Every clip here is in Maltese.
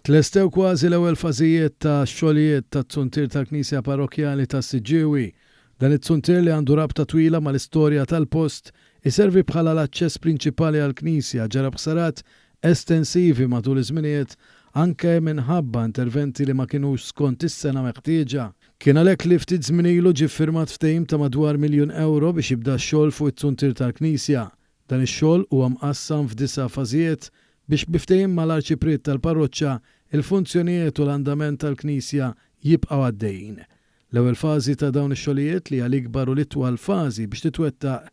Tlestew kważi l-ewwel fażijiet ta' xogħlijiet tat-zuntier tal-Knisja Parrokkjali tas-Siġġiewi. Dan iz-zuntier li għandu rabta twila mal-istorja tal-post iservi bħala l-aċċess prinċipali għall-knisja ġarrab ħsarat estensivi matul iż-żminijiet anke minħabba interventi li ma kinux skont is-sena meħtieġa. Kien għalhekk li ftit żmien ilu ġie ffirmat ftehim ta' madwar miljun ewro biex jibda x-xogħol fuq it-zuntier tal-knisja. Dan ix-xogħol huwa mqassam f'disa' fażijiet biex bi ftehim mal-Arċipriet tal-parroċċa, il-funzjonijiet u l-andament tal-knisja jibqgħu għaddejjin. L-ewwel fażi ta' dawn ix-xogħlijiet, li hija l-ikbar u l-itwal fażi biex titwettaq,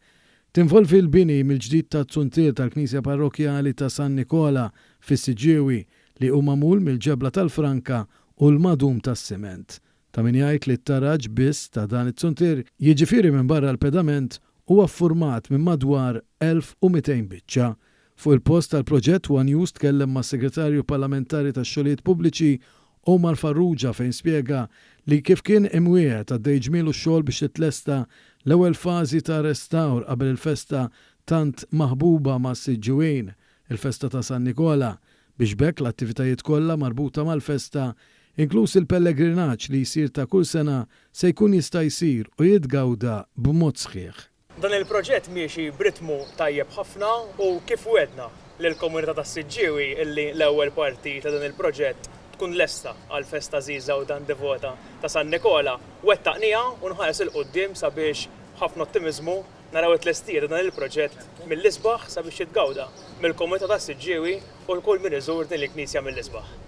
tinvolvi l-bini mill-ġdid taz-zuntier tal-Knisja Parrokkjali ta' San Nikola fis-Siġġiewi li hu magħmul mill-ġebla tal-franka u l-madum tas-siment. Ta' min jgħid li t-taraġ biss ta' dan iz-zuntier, jiġifieri minbarra l-pedament, huwa ffurmat minn madwar 1,200 biċċa. Fuq il-post tal-proġett one News tkellem mas-Segretarju Parlamentari tax-Xogħlijiet Pubbliċi Omar Farrugia fejn spjega li kif kien imwiegħed għaddej ġmielu x-xogħol biex titlesta l-ewwel fażi ta' restawr qabel il-festa tant maħbuba mas-Siġġiwin, il-festa ta' San Nikola, biex b'hekk l-attivitajiet kollha marbuta mal-festa, inkluż il-pellegrinaġġ li jsir ta' kull sena se jkun jista' jsir u jitgawda b'mod sħiħ. Dan il-proġett miexi b'ritmu tajjeb ħafna u kif wegħdna lill-komunità tas-Siġġiewi illi l-ewwel parti ta' dan il-proġett tkun lesta għall-festa għażiża u tant devota ta' San Nikola, wettaqniha u nħares 'il quddiem sabiex b'ħafna ottimiżmu naraw it-tlestija ta' dan il-proġett mill-isbaħ sabiex jitgawda mill-komunità tas-Siġġiewi u l kull min iżur din il-knisja mill-isbaħ.